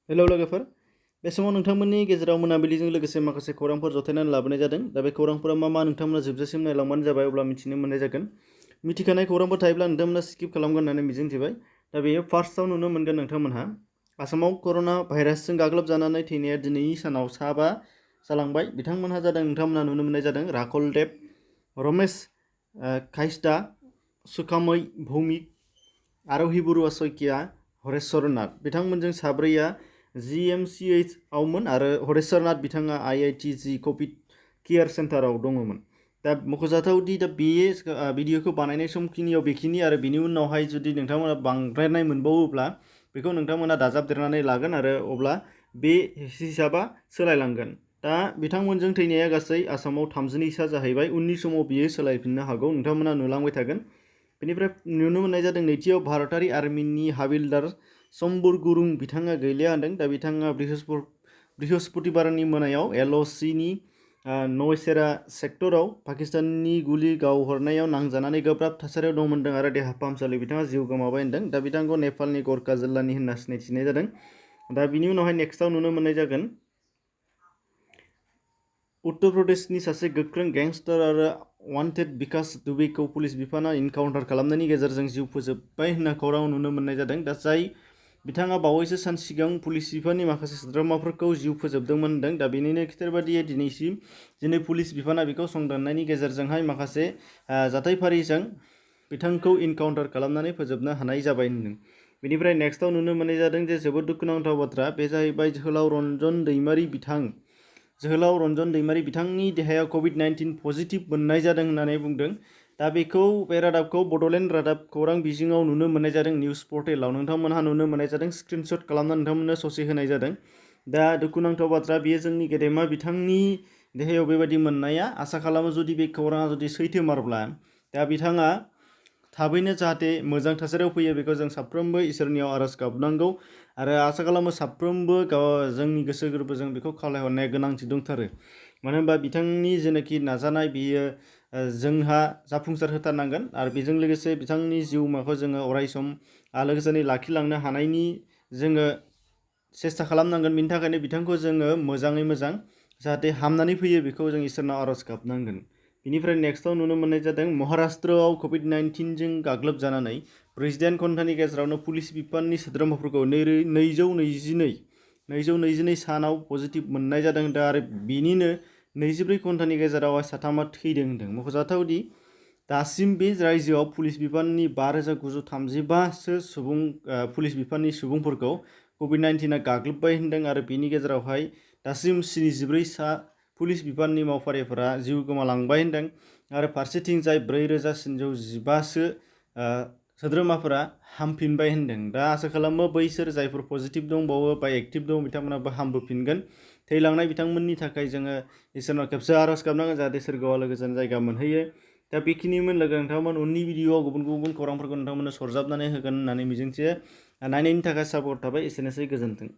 Hello लोगोफोर, बे समाव नोंथांमोननि गेजेराव मोनाबिलिजों लोगोसे माखासे खौरांफोर जथायनानै लाबोनाय जादों। दा बे खौरांफोरा मा नोंथांमोना जोबजासिम नायलांबानो जाबाय, अब्ला मिथिनो मोननाय जागोन। मिथिखानाय खौरांफोर थायोब्ला नोंथांमोना स्किप खालामगोन होननानै मिजिंथिबाय। दा बेयो फार्स्टआव नुनो मोनगोन नोंथांमोनहा आसामाव कर'ना भाइरासजों गाग्लोबजानानै थैनाया दिनैनि सानाव 7 जालांबाय। बिथांमोनहा जादों, नोंथांमोना नुनो मोननाय जादों राहुल देब, रमेश काइस्टा, सुखामै भौमिक, आरोहि बरुवा सयकिया, हरेश्वर नाथ। बिथांमोनजों साब्रैया GMCH आवमोन आरो हरेश्वर नाथ बिथाङा IITG कभिड केयार सेन्टाराव दङमोन। दा मख'जाथावदि दा बे भिडिअखौ बानायनाय समखिनियाव बेखिनि आरो बिनि उनावहाय जुदि नोंथांमोना बांद्रायनाय मोनबावोब्ला बेखौ नोंथांमोना दाजाबदेरनानै लागोन आरो अब्ला बे हिसाबा सोलायलांगोन। दा बिथांमोनजों थैनाया गासै आसामाव 32 जाहैबाय। उननि समाव बियो सोलायफिननो हागौ, नोंथांमोना नुलांबाय थागोन। बेनिफ्राय नुनो मोननाय जादों नैथियाव भारतारि आर्मिनि हाबिलदार शम्बुर गुरुं बिथाङा गैलिया होनदों। दा बिथाङा बृहस्पतिबारनि मोनायाव LOCनि नौशेरा सेक्टराव पाकिस्ताननि गुलि गावहरनायाव नांजानानै गोब्राब थासारियाव दंमोन आरो देहा फाहामसालियाव बिथाङा जिउ गोमाबाय होनदों। दा बिथांखौ नेपालनि गरखा जिल्लानि होनना सिनायथिनाय जादों। दा बिनि उनावहाय नेक्स्टआव नुनो मोननाय जागोन उत्तर प्रदेशनि सासे गोख्रों गेंस्टार आरो वान्टेड बिकास दुबेखौ पुलिस बिफाना इनकाउन्टार खालामनायनि गेजेरजों जिउ फोजोबबाय होनना खौराङाव नुनो मोननाय जादों। दा जाय बिथाङा बावैसो सान सिगां पुलिस बिफाननि माखासे सोद्रोमाफोरखौ जिउ फोजोबदोंमोन होनदों। दा बेनिनो खिथेर बादियै दिनै पुलिस बिफाना बेखौ संदाननायनि गेजेरजोंहाय माखासे जाथायफारिजों बिथांखौ इनकाउन्टार खालामनानै फोजोबनो हानाय जाबाय होनदों। बेनिफ्राय नेक्स्टआव नुनो मोननाय जादों जे जोबोद दुखुनांथाव बाथ्रा, बे जाहैबाय जोहोलाव रन्जन दैमारि बिथांनि देहायाव COVID-19 पजिटिभ मोननाय जादों होननानै बुंदों। दा बे रादाबखौ बड'लेण्ड रादाब खौरां बिजोङाव नुनो मोननाय जादों, निउस पर्टेलाव नोंथांमोनहा नुनो मोननाय जादों। स्क्रिनशट खालामनानै नोंथांमोननो ससे होनाय जादों। दा दुखुनांथाव बाथ्रा, बेयो जोंनि गेदेमा बिथांनि देहायाव बेबायदि मोननाया। आसा खालामो जुदि बे खौराङा जुदि सैथोमारब्ला दा बिथाङा थाबैनो जाहाथे मोजां थासारियाव फैयो, बेखौ जों साफ्रोमबो इसोरनियाव आरज गाबनांगौ आरो आसा खालामो साफ्रोमबो जोंनि गोसो गोरबोजों बेखौ खावलायहरनाया गोनांथि दंथारो। मानो होनबा बिथांनि जेनाखि नाजानाय बियो जोंहा जाफुंसार होथारनांगोन आरो बेजों लोगोसे बिथांनि जिउमाखौ जोङो अरायसम आलो गोजोनै लाखिलांनो हानायनि जोङो सेस्था खालामनांगोन। बिनि थाखायनो बिथांखौ जोङो मोजाङै मोजां जाहाथे हामनानै फैयो, बेखौ जों इसोरनाव आरज गाबनांगोन। बिनिफ्राय नेक्स्टआव नुनो मोननाय जादों महाराष्ट्रआव COVID-19जों गाग्लोबजानानै 48 घन्टानि गेजेरावनो पुलिस बिफाननि सोद्रोमाफोरखौ 222 सानाव पजिटिभ मोननाय जादों। दा आरो बिनिनो 24 घन्टानि गेजेराव साथामा थैदों होनदों। मख'जाथावदि दासिम बे रायजोआव पुलिस बिफाननि 5935सो पुलिस बिफाननि सुबुंफोरखौ COVID-19आ गाग्लोबबाय होनदों आरो बिनि गेजेरावहाय दासिम 74 पुलिस बिफाननि मावफारियाफोरा जिउ गोमालांबाय होनदों आरो फारसेथिंजाय 4315सो सोद्रोमाफोरा हामफिनबाय होनदों। दा आसा खालामो बैसोर जायफोर पजिटिभ दंबावो बा एक्टिभ दं बिथांमोनाबो हामबोफिनगोन। थैलांनाय बिथांमोननि थाखाय जोङो इसोरनाव खेबसे आरज गाबनांगोन जाहाथे सोरगोआव आलो गोजोन जायगा मोनहैयो। दा बेखिनिमोन लोगो, नोंथांमोन उननि भिडिअआव गुबुन खौरांफोरखौ नोंथांमोननो सरजाबनानै होगोन होननानै मिजिंथियो। नायनायनि थाखाय साबायखर थाबाय। एसेनोसै, गोजोन्थों।